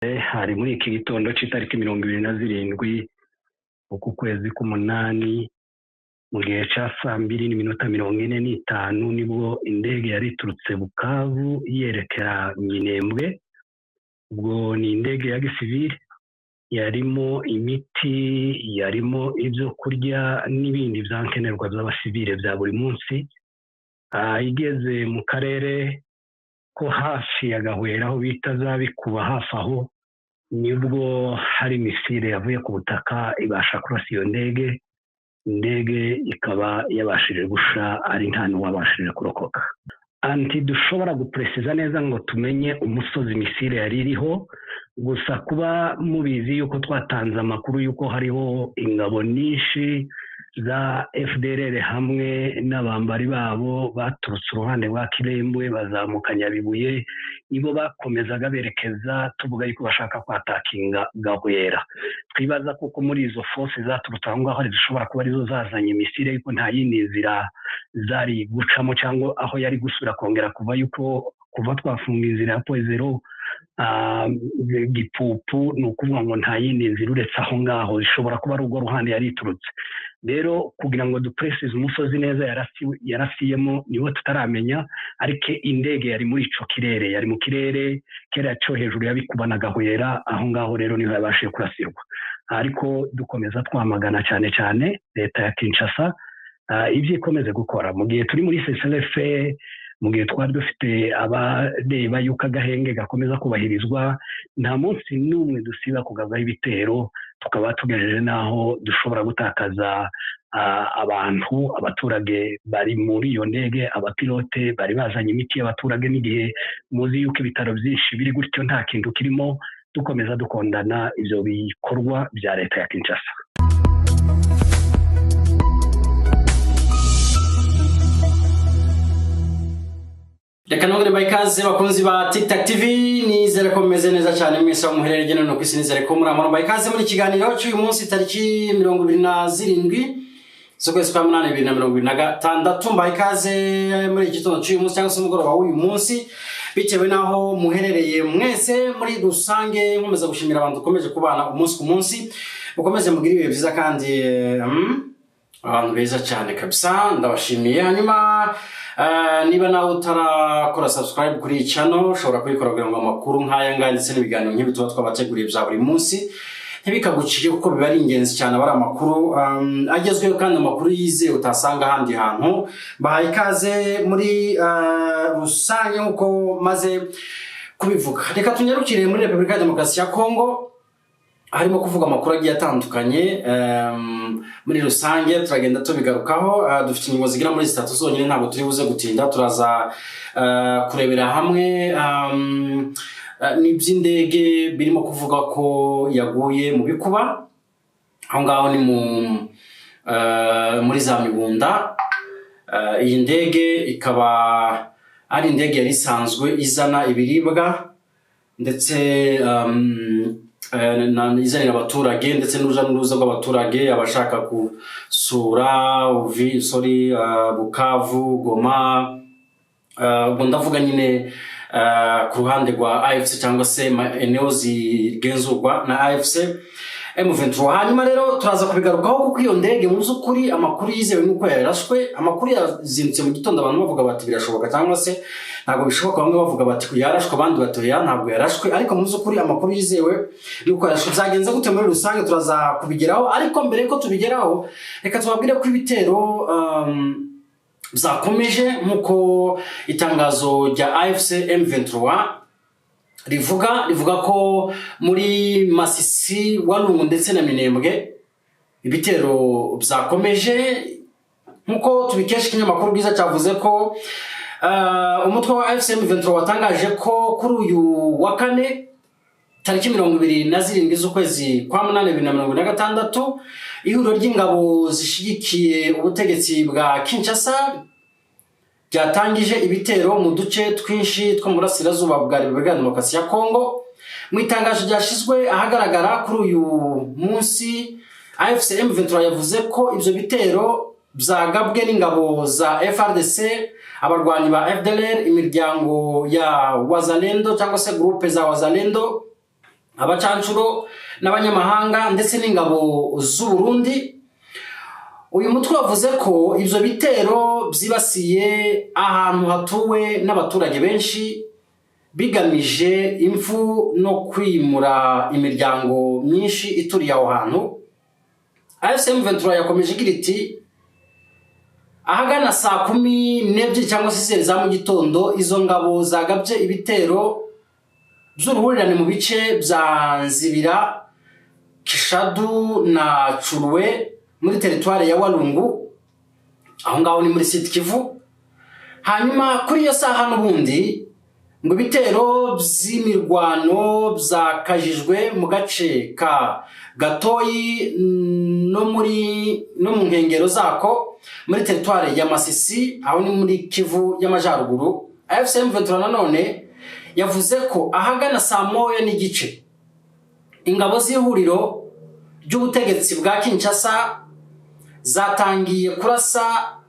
Hari muri iki gitondo cy'itariki 27 uku kwezi k'umunani, mu gihe cya saa 2:45, nibwo indege yari iturutse Bukavu yerekera Minembwe. Ubwo ni indege ya gisivile, yarimo imiti, yarimo ibyo kurya n'ibindi byankenerwa by'abasivile bya buri munsi. Igeze mu karere ko hafi ya Gahwera, aho bita za Bikuba, hafi aho, nibwo hari missile yavuye ku butaka ibasha kurasa iyo ndege. Indege ikaba yabashije gusha, ari nta n'uwabashije kurokoka. Ntidushobora guperesiza neza ngo tumenye umusozi missile yari iriho. Gusa kuba mubizi yuko twatanze amakuru yuko hariho ingabo nyinshi za FDLR hamwe n'abambari babo baturutse uruhande rwa Kirembwe bazamuka Nyabibuye, nibo bakomezaga berekeza, tuvuga yuko bashaka kwatakinga Gahwera. Twibaza kuko muri izo force zaturutse aho ngaho zishobora kuba arizo zazanye missile, yuko nta yindi nzira zari gucamo cyangwa aho yari gusubira kongera kuva, yuko kuva twafunga inzira ya Point Zéro, Gipupu, ni ukuvuga ngo nta yindi nzira uretse aho ngaho. Zishobora kuba ari urwo ruhande yari iturutse. Rero kugira ngo dupresize umusozi neza yarasiyemo niwo tutaramenya, ariko indege yari muri ico kirere, yari mu kirere kera cyo hejuru ya Bikuba na Gahwera. Aho ngaho rero niho yabashije kurasirwa. Ariko dukomeza twamagana cyane cyane leta ya Kinshasa ibyo ikomeze gukora mu gihe turi muri cessez-le-feu, mu gihe twari dufite abareba yuko agahenge gakomeza kubahirizwa. Nta munsi n'umwe dusiba kugabaho ibitero, tukaba tugejeje n'aho dushobora gutakaza abantu, abaturage bari muri iyo ndege, abapilote bari bazanye imiti y'abaturage, n'igihe muzi yuko ibitaro byinshi biri gutyo, nta kintu kirimo. Dukomeza dukondana ibyo bikorwa bya leta ya Kinshasa. Reka nongere mbahe ikaze, bakunzi ba TikTok TV. Nizere ko mumeze neza cyane mwese aho muherereye hirya no hino ku isi. Nizere ko muri amahoro. Mbahe ikaze muri kiganiro cy'uyu munsi, tariki 27 z'ukwezi kwa munani 2026. Mbahe ikaze muri iki gitondo cy'uyu munsi cyangwa se umugoroba w'uyu munsi, bitewe n'aho muherereye mwese muri rusange. Nkomeza gushimira abantu dukomeje kubana umunsi ku munsi. Mukomeze mugire ibihe byiza kandi abantu beza cyane kabisa, ndabashimiye. Hanyuma niba nawe utarakora subscribe kuri iyi channel, ushobora kuyikora kugira ngo amakuru nk'aya ngaya ndetse n'ibiganiro nk'ibi tuba twabateguriye bya buri munsi ntibikagucike, kuko biba ari ingenzi cyane, aba ari amakuru agezweho kandi amakuru yizewe utasanga ahandi hantu. Bahaye ikaze muri rusange nk'uko maze kubivuga. Reka tunyarukire muri Repubulika ya Demokarasi ya Kongo. Harimo kuvuga amakuru agiye atandukanye muri rusange, turagenda tubigarukaho. Dufite ingingo zigera muri zitatu zonyine, ntabwo turi buze gutinda. Turaza kurebera hamwe n'iby'indege birimo kuvuga ko yaguye mu Bikuba, aho ngaho ni muri za Mibunda. Iyi ndege ikaba ari indege yari isanzwe izana ibiribwa ndetse izanira abaturage ndetse n'uruja n'uruza rw'abaturage, abashaka gusura Uvi, sorry, Bukavu, Goma. Ubwo ndavuga nyine ku ruhande rwa AFC cyangwa se eneo zigenzurwa na AFC M23. Hanyuma rero turaza kubigarukaho, kuko iyo ndege mu by'ukuri amakuru yizewe nuko yarashwe. Amakuru yazindutse mu gitondo, abantu bavuga bati birashoboka cyangwa se ntabwo bishoboka. Bamwe bavuga bati yarashwe, abandi bati oya, ntabwo yarashwe. Ariko mu by'ukuri amakuru yizewe nuko yarashwe. Byagenze gute muri rusange? Turaza kubigeraho. Ariko mbere yuko tubigeraho, reka tubabwire ko ibitero byakomeje, nk'uko itangazo rya AFC M23 rivuga ko muri Masisi, Walungu ndetse na Minembwe ibitero byakomeje, nk'uko tubikesha ikinyamakuru Bwiza cyavuze ko umutwe wa AFC M23 watangaje ko kuri uyu wa kane, tariki 27 z'ukwezi kwa munani 2026, ihuriro ry'ingabo zishyigikiye ubutegetsi bwa Kinshasa ryatangije ibitero mu duce twinshi two mu burasirazuba bwa Repubulika ya Demokarasi ya Kongo. Mu itangazo ryashyizwe ahagaragara kuri uyu munsi, AFC M23 yavuze ko ibyo bitero byagabwe n'ingabo za FARDC, abarwanyi ba FDLR, imiryango ya Wazalendo cyangwa se groupe za Wazalendo. Abacancuro n'abanyamahanga ndetse n'ingabo z'u Burundi. Uyu mutwe wavuze ko ibyo bitero byibasiye ahantu hatuwe n'abaturage benshi, bigamije impfu no kwimura imiryango myinshi ituriye aho hantu. AFC M23 yakomeje igira iti: "Ahagana saa 12 cyangwa se za mu gitondo, izo ngabo zagabye ibitero by'uruhurirane mu bice bya Nzibira, Kishadu na Curuwe muri teritwari ya Walungu." Aho ngaho ni muri Sud Kivu. Hanyuma kuri iyo saha n'ubundi ngo ibitero by'imirwano byakajijwe mu gace ka Gatoyi no mu nkengero zako muri teritwari ya Masisi, aho ni muri Kivu y'Amajyaruguru. AFC M23 nanone yavuze ko ahagana saa 1:30 ingabo z'ihuriro ry'ubutegetsi bwa Kinshasa zatangiye kurasa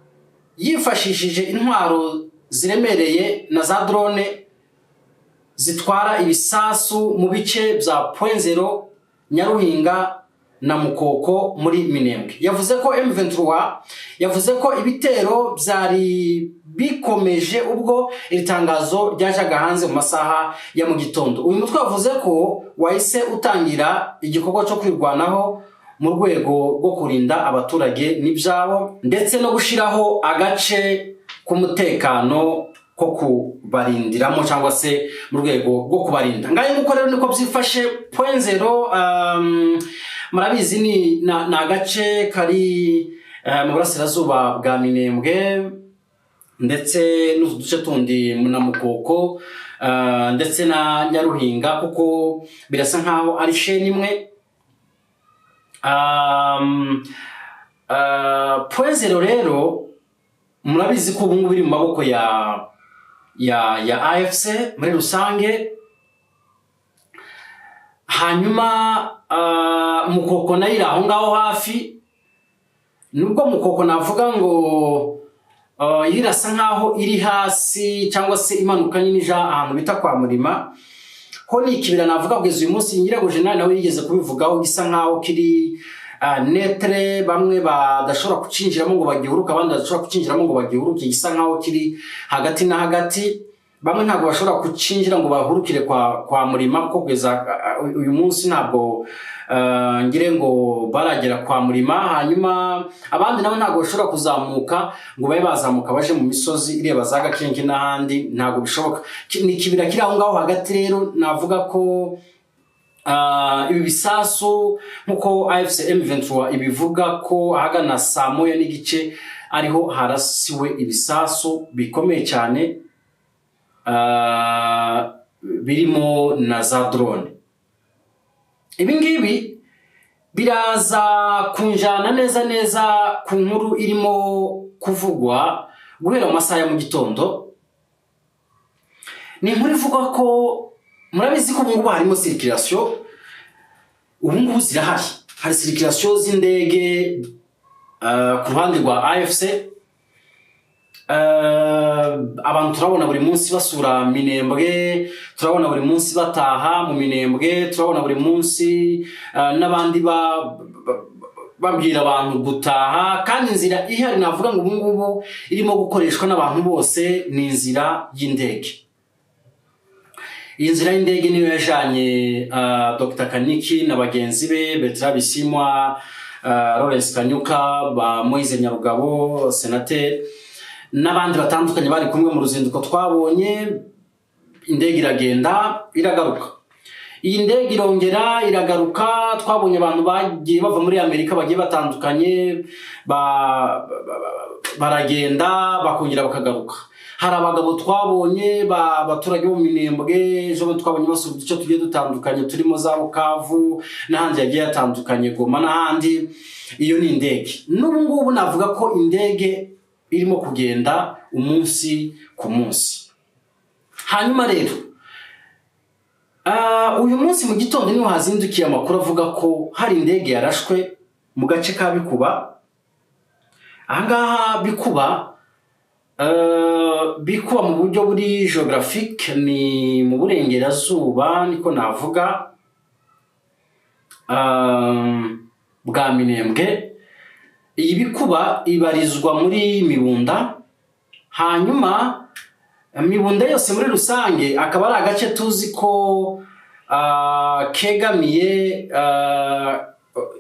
yifashishije intwaro ziremereye na za drone zitwara ibisasu mu bice bya Point Zero, Nyaruhinga na Mukoko muri Minembwe. Yavuze ko M23 yavuze ko ibitero byari bikomeje ubwo iri tangazo ryajaga hanze mu masaha ya mu gitondo. Uyu mutwe wavuze ko wahise utangira igikorwa cyo kwirwanaho mu rwego rwo kurinda abaturage n'ibyabo, ndetse no gushyiraho agace k'umutekano ko kubarindiramo cyangwa se mu rwego rwo kubarinda. Ngayo nguko rero niko byifashe. Point Zero murabizi ni agace kari mu burasirazuba bwa Minembwe ndetse n'utu duce tundi na Mukoko ndetse na Nyaruhinga, kuko birasa nkaho ari chaîne imwe. Point Zero rero murabizi ko ubu ngubu iri mu maboko ya AFC muri rusange. Hanyuma Mukoko nayo iri aho ngaho hafi, nubwo Mukoko navuga ngo irasa nkaho iri hasi cyangwa se imanuka nyine ija ahantu bita kwa Murima. Ho ni ikibira navuga kugeza uyu munsi, Nyirego General nawe yigeze kubivugaho, gisa nkaho kiri neutre, bamwe badashobora kucinjiramo ngo bagihuruke, abandi badashobora kucinjiramo ngo bagihuruke. Gisa nkaho kiri hagati na hagati, bamwe ntabwo bashobora kucinjira ngo bahurukire kwa Murima, kuko kugeza uyu munsi ntabwo ngire ngo baragera kwa Murima. Hanyuma abandi nabo ntabwo bashobora kuzamuka ngo babe bazamuka baje mu misozi ireba za Gakenke n'ahandi, ntabwo bishoboka. Ni ikibira kiri aho ngaho hagati. Rero navuga ko ibi bisasu, nk'uko AFC M23 ibivuga, ko ahagana saa 1:30 ariho harasiwe ibisasu bikomeye cyane birimo na za drone. Ibi ngibi biraza kunjana neza neza ku nkuru irimo kuvugwa guhera mu masaha ya mu gitondo. Ni inkuru ivuga ko murabizi ko ubu ngubu harimo circulation, ubu ngubu zirahari, hari circulation z'indege ku ruhande rwa AFC. Abantu turabona buri munsi basura Minembwe, turabona buri munsi bataha mu Minembwe, turabona buri munsi n'abandi babwira abantu gutaha. Kandi inzira ihari navuga ngo ubu ngubu irimo gukoreshwa n'abantu bose ni inzira y'indege. Iyi nzira y'indege niyo yajanye Dr Kaniki na bagenzi be, Bertrand Bisimwa, Lawrence Kanyuka, ba Moise Nyarugabo senateri n'abandi batandukanye bari kumwe mu ruzinduko. Twabonye indege iragenda iragaruka, iyi ndege irongera iragaruka. Twabonye abantu bagiye bava muri Amerika bagiye batandukanye baragenda bakongera bakagaruka. Hari abagabo twabonye abaturage bo mu Minembwe ejo bundi twabonye basura uduce tugiye dutandukanye turimo za Bukavu n'ahandi hagiye hatandukanye, Goma n'ahandi. Iyo ni indege. N'ubu ngubu navuga ko indege irimo kugenda umunsi ku munsi. Hanyuma rero uyu munsi mu gitondo niho hazindukiye amakuru avuga ko hari indege yarashwe mu gace ka Bikuba. Ahangaha Bikuba, Bikuba mu buryo buri géographique ni mu burengerazuba, niko navuga. bwa Minembwe. Iyi Bikuba ibarizwa muri Mibunda, hanyuma Mibunda yose muri rusange akaba ari agace tuzi ko kegamiye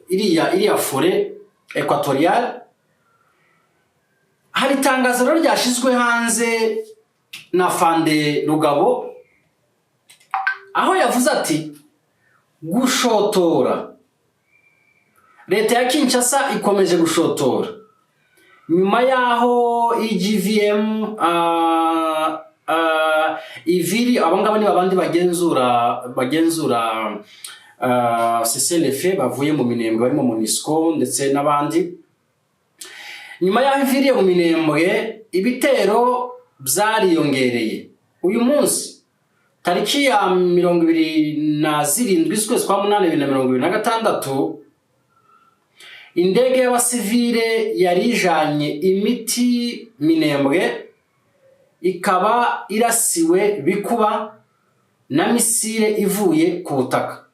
iriya forêt équatoriale. Hari itangazo rero ryashyizwe hanze na Fande Rugabo, aho yavuze ati: "Gushotora, leta ya Kinshasa ikomeje gushotora nyuma y'aho EGVM iviri." Abo ngabo ni babandi bagenzura CCLF bavuye mu Minembwe, barimo MONUSCO ndetse n'abandi. Nyuma y'aho iviriye mu Minembwe, ibitero byariyongereye. Uyu munsi tariki ya 27 z'ukwezi kwa munani 2026, indege y'abasivile yari ijanye imiti Minembwe ikaba irasiwe Bikuba na missile ivuye ku butaka.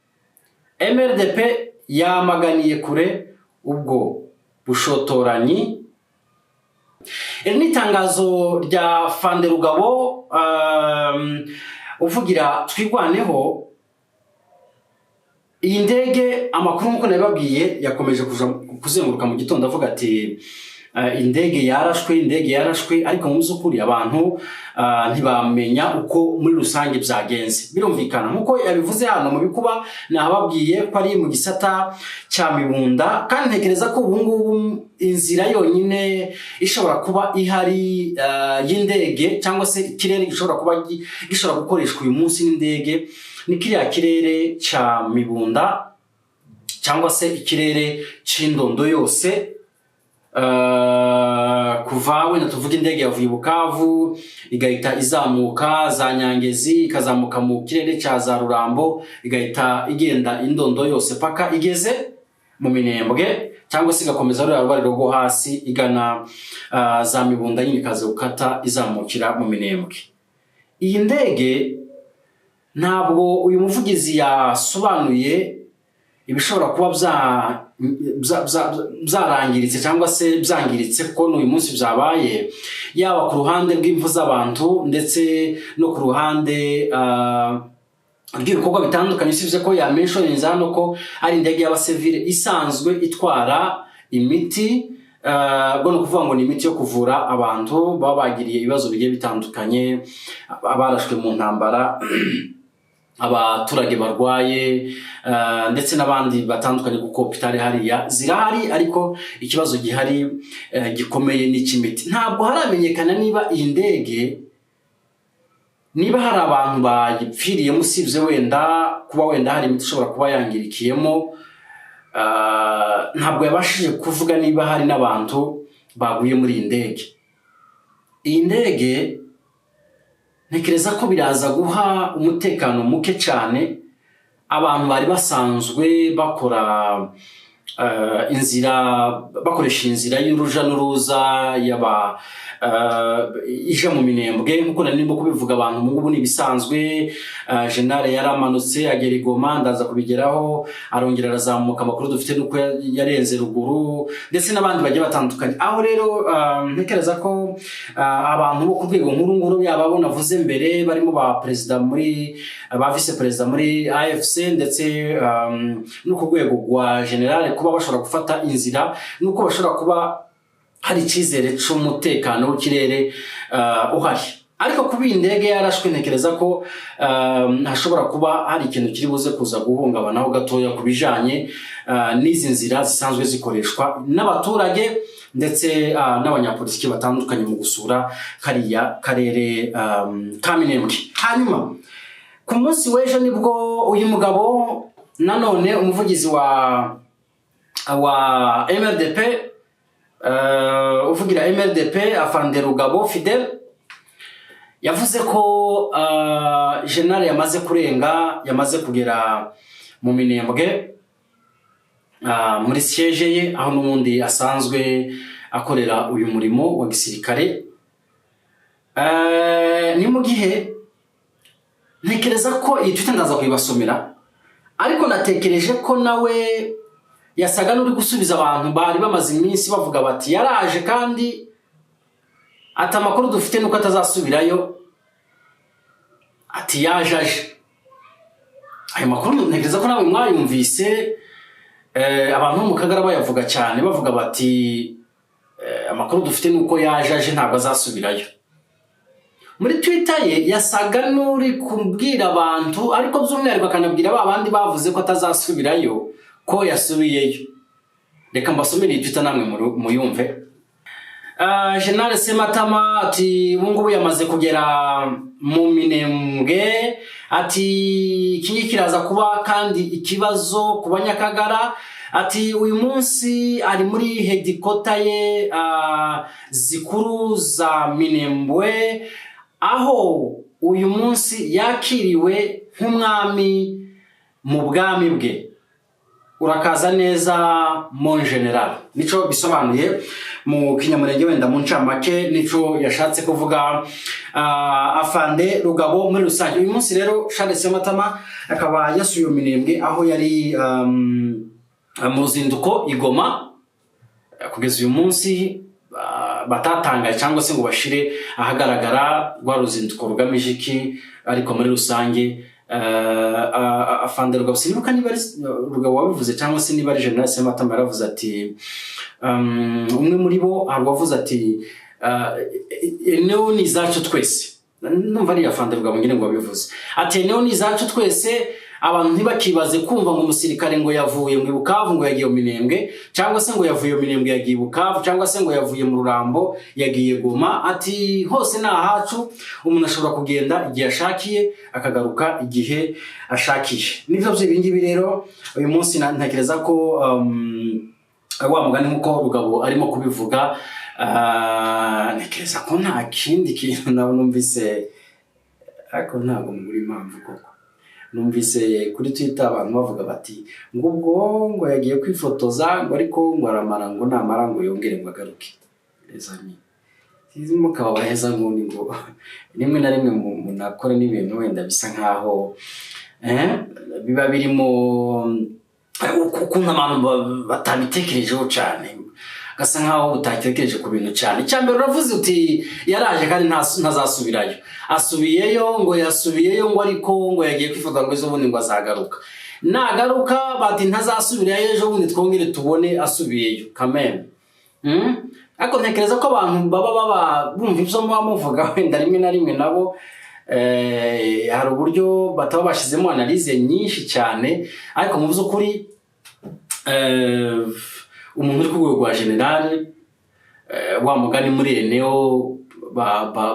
MRDP yamaganiye kure ubwo bushotoranyi. Iri ni itangazo rya Fande Rugabo, uvugira Twirwaneho. Iyi ndege, amakuru nk'uko nabibabwiye, yakomeje kuja kuzenguruka mu gitondo avuga ati indege yarashwe, indege yarashwe, ariko mu by'ukuri abantu ntibamenya uko muri rusange byagenze. Birumvikana nk'uko yabivuze hano mu Bikuba, nahababwiye ko ari mu gisata cya Mibunda, kandi ntekereza ko ubu ngubu inzira yonyine ishobora kuba ihari y'indege cyangwa se ikirere gishobora kuba gishobora gukoreshwa uyu munsi n'indege ni kiriya kirere cya Mibunda cyangwa se ikirere cy'Indondo yose. Kuva wenda tuvuga indege yavuye i Bukavu igahita izamuka za Nyangezi, ikazamuka mu kirere cya za Rurambo, igahita igenda Indondo yose paka igeze mu Minembwe, cyangwa se igakomeza ruriya rubariro rwo hasi igana za Mibunda nyine, ikaza gukata izamukira mu Minembwe. Iyi ndege ntabwo uyu muvugizi yasobanuye ibishobora kuba byarangiritse cyangwa se byangiritse, kuko n'uyu munsi byabaye, yaba ku ruhande rw'impfu z'abantu ndetse no ku ruhande rw'ibikorwa bitandukanye, usibye ko yamentioninze hano ko ari indege y'abasivile isanzwe itwara imiti. Ubwo ni ukuvuga ngo ni imiti yo kuvura abantu baba bagiriye ibibazo bigiye bitandukanye, abarashwe mu ntambara, abaturage barwaye, ndetse n'abandi batandukanye, kuko hôpital hariya zirahari, ariko ikibazo gihari gikomeye ni icy'imiti. Ntabwo haramenyekana niba iyi ndege, niba hari abantu bayipfiriyemo, usibye wenda kuba wenda hari imiti ishobora kuba yangirikiyemo. Ntabwo yabashije kuvuga niba hari n'abantu baguye muri iyi ndege. Iyi ndege ntekereza ko biraza guha umutekano muke cyane abantu bari basanzwe bakora inzira, bakoresha inzira y'uruja n'uruza yaba ija mu Minembwe. Nk'uko nari ndimo kubivuga, abantu ubu ngubu ni ibisanzwe. Général yaramanutse agera i Goma, ndaza kubigeraho, arongera arazamuka. Amakuru dufite nuko yarenze ruguru, ndetse n'abandi bagiye batandukanye. Aho rero ntekereza ko abantu bo ku rwego nkuru nkuru, yaba abo navuze mbere barimo ba perezida muri ba vice perezida muri AFC, ndetse no ku rwego rwa général, kuba bashobora gufata inzira nuko bashobora kuba hari icyizere cy'umutekano w'ikirere uhari. Ariko kuba iyi ndege yarashwe, ntekereza ko hashobora kuba hari ikintu kiri buze kuza guhungabanaho gatoya ku bijanye n'izi nzira zisanzwe zikoreshwa n'abaturage ndetse n'abanyapolitiki batandukanye mu gusura kariya karere ka Minembwe. Hanyuma ku munsi w'ejo nibwo uyu mugabo nanone, umuvugizi wa MRDP, uvugira MRDP, Afande Rugabo Fidel, yavuze ko général yamaze kurenga, yamaze kugera mu Minembwe, muri siège ye, aho n'ubundi asanzwe akorera uyu murimo wa gisirikare. Ni mu gihe ntekereza ko iyi tweet ndaza kuyibasomera. Ariko natekereje ko nawe yasaga n'uri gusubiza abantu bari bamaze iminsi bavuga bati yaraje, kandi ati amakuru dufite nuko atazasubirayo, ati yaje aje. Ayo makuru ntekereza ko nawe mwayumvise, abantu bo mu Kagara bayavuga cyane, bavuga bati amakuru dufite nuko yaje aje, ntabwo azasubirayo. Muri Twitter ye yasaga n'uri kubwira abantu, ariko by'umwihariko akanabwira ba bandi bavuze ko atazasubirayo, ko yasubiyeyo. Reka mbasomere iyi Twitter namwe muyumve. General Sematama ati ubu ngubu yamaze kugera mu Minembwe, ati iki ngiki kiraza kuba kandi ikibazo ku Banyakagara. Ati uyu munsi ari muri headquarter ye zikuru za Minembwe, aho uyu munsi yakiriwe nk'umwami mu bwami bwe. Urakaza neza, mon général. Nico bisobanuye mu Kinyamurenge, wenda mu ncamake nico yashatse kuvuga afande Rugabo muri rusange. Uyu munsi rero Charles Sematama akaba yasuye Minembwe, aho yari mu ruzinduko i Goma. Kugeza uyu munsi batatangaje cyangwa se ngo bashire ahagaragara rwa ruzinduko rugamije iki, ariko muri rusange afande Rugabo, sinibuka niba ari Rugabo wabivuze cyangwa se niba ari General Sematama, yaravuze ati umwe muri bo hari uwavuze ati eneo ni izacu twese. Numva ari afande Rugabo ngire ngo wabivuze, ati eneo ni izacu twese, abantu ntibakibaze kumva ngo umusirikare ngo yavuye ngo i Bukavu ngo yagiye mu Minembwe, cyangwa se ngo yavuye mu Minembwe yagiye i Bukavu, cyangwa se ngo yavuye mu Rurambo yagiye Goma. Ati hose ni ahacu, umuntu ashobora kugenda igihe ashakiye, akagaruka igihe ashakiye. Nibyo by'ibi ngibi rero. Uyu munsi ntekereza ko wa mugani nk'uko Rugabo arimo kubivuga, ntekereza ko nta kindi kintu nawe numvise, ariko ntabwo mubura impamvu koko. Numvise kuri Twitter abantu bavuga bati ngo ubwo ngo yagiye kwifotoza, ngo ariko ngo aramara, ngo namara ngo yongere ngo agaruke. Les amis, sinzi, mukaba baheza nguni ngo rimwe na rimwe munakora n'ibintu wenda bisa nkaho biba birimo ukuntu abantu batabitekerejeho cyane, gasa nkaho utatekereje ku bintu cyane. Icya mbere uravuze uti yaraje kandi ntazasubirayo, asubiyeyo, ngo yasubiyeyo, ngo ariko ngo yagiye kwifotoza, ngo ejo bundi ngo azagaruka. Nagaruka bati ntazasubirayo, ejo bundi twongere tubone asubiyeyo kameme. Ariko ntekereza ko abantu baba bumva ibyo muba muvuga, wenda rimwe na rimwe nabo hari uburyo bataba bashyizemo analyse nyinshi cyane. Ariko mu by'ukuri umuntu uri ku rwego rwa general, wa mugani muri eneo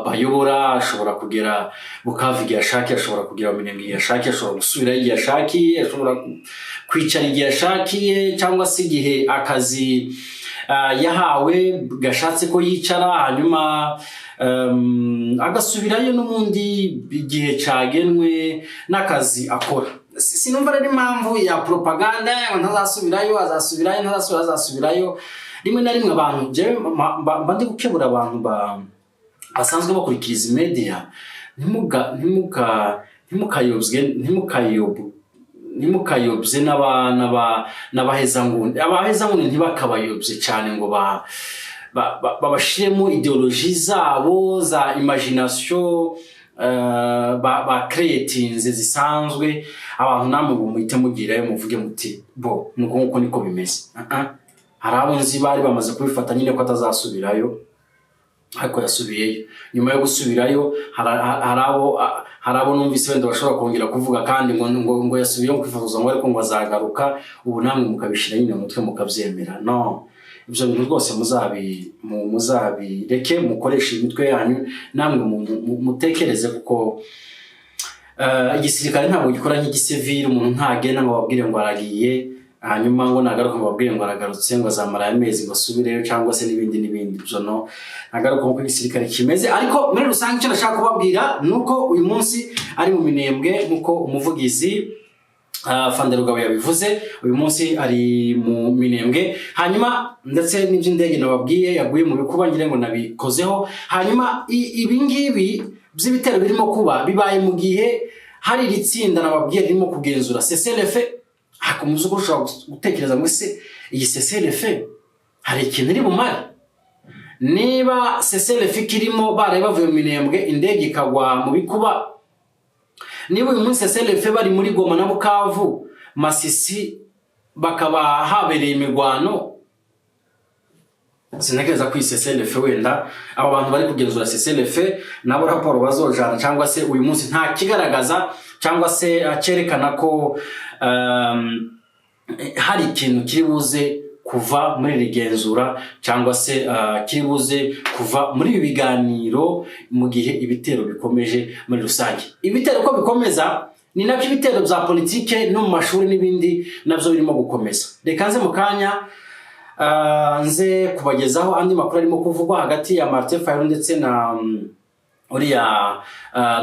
bayobora, ashobora kugera Bukavu igihe ashakiye, ashobora kugera mu Minembwe igihe ashakiye, ashobora gusubirayo igihe ashakiye, ashobora kwicara igihe ashakiye, cyangwa se igihe akazi yahawe gashatse ko yicara, hanyuma agasubirayo n'ubundi igihe cyagenwe n'akazi akora. Sinumva rero impamvu ya propaganda ngo ntazasubirayo, azasubirayo, ntazasubirayo, azasubirayo. Rimwe na rimwe abantu, jewe mba ndi gukebura abantu basanzwe bakurikira izi media, ntimukayobye ntimukayobye n'abahezanguni. Abahezanguni ntibakabayobye cyane ngo babashiremo idéologie zabo za imagination ba creatinze zisanzwe. Abantu namwe ngo muhite mugirayo muvuge muti bo nuko nguko niko bimeze. Ah, ah. Hari abo nzi bari bamaze kubifata nyine ko atazasubirayo, ariko yasubiyeyo. Nyuma yo gusubirayo hari abo numvise wenda bashobora kongera kuvuga kandi ngo yasubiyeyo kwifotoza, ngo ariko ngo azagaruka. Ubu namwe mukabishyira nyine mu mutwe mukabyemera. No ibyo bintu rwose muzabireke, mukoreshe imitwe yanyu namwe mutekereze, kuko igisirikare ntabwo gikora nk'igisivili. Umuntu ntagenda ngo babwire ngo aragiye, hanyuma ngo nagaruka ngo babwire ngo aragarutse, ngo azamara amezi ngo asubireyo, cyangwa se n'ibindi n'ibindi. Ibyo no nagaruka nk'uko igisirikare kimeze. Ariko muri rusange icyo ndashaka kubabwira ni uko uyu munsi ari mu Minembwe, nk'uko umuvugizi Afande Rugabo yabivuze. Uyu munsi ari mu Minembwe. Hanyuma ndetse n'iby'indege nababwiye yaguye mu bikuba, ngira ngo nabikozeho. Hanyuma ibi ngibi by'ibitero birimo kuba bibaye mu gihe Hari iri tsinda nababwiye ririmo kugenzura cessez-le-feu. Ariko mu by'ukuri ushobora gutekereza ngo: ese iyi cessez-le-feu hari ikintu iri bumare? Niba cessez-le-feu ikirimo, baraye bavuye mu Minembwe, indege ikagwa mu bikuba, niba uyu munsi cessez-le-feu bari muri Goma na Bukavu, Masisi bakaba habereye imirwano, sintekereza ko iyi cessez-le-feu wenda aba bantu bari kugenzura cessez-le-feu nabo raporo bazojana, cyangwa se uyu munsi nta kigaragaza cyangwa se cyerekana ko hari ikintu kiri buze kuva muri iri genzura, cyangwa se kiri buze kuva muri ibi biganiro, mu gihe ibitero bikomeje muri rusange. Ibitero uko bikomeza ni nabyo ibitero bya politike no mu mashuri n'ibindi nabyo birimo gukomeza. Reka nze mu kanya nze kubagezaho andi makuru arimo kuvugwa hagati ya Martin Fayulu ndetse na uriya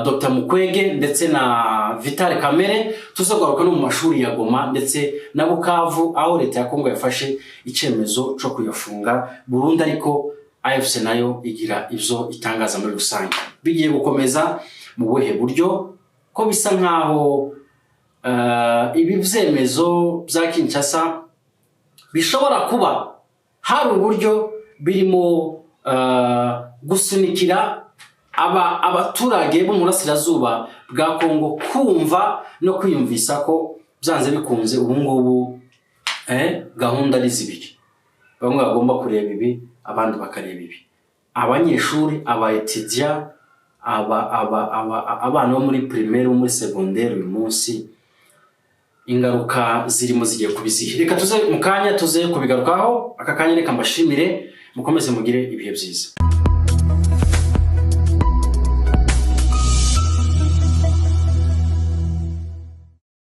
Dr Mukwege ndetse na Vital Kamerhe. Tuzagaruka no mu mashuri ya Goma ndetse na Bukavu, aho leta ya Kongo yafashe icyemezo cyo kuyafunga burundu, ariko AFC nayo igira ibyo itangaza. Muri rusange bigiye gukomeza mu buhe buryo, ko bisa nkaho ibi byemezo bya Kinshasa bishobora kuba hari uburyo birimo gusunikira aba abaturage bo mu burasirazuba bwa Kongo kumva no kwiyumvisa ko byanze bikunze ubu ngubu gahunda ari zibiri: bamwe bagomba kureba ibi, abandi bakareba ibi. Abanyeshuri, aba étudiants, aba aba aba abana bo muri primaire, bo muri secondaire, uyu munsi ingaruka zirimo zigiye kuba izihe? Reka tuze mu kanya tuze kubigarukaho. Aka kanya reka mbashimire, mukomeze mugire ibihe byiza.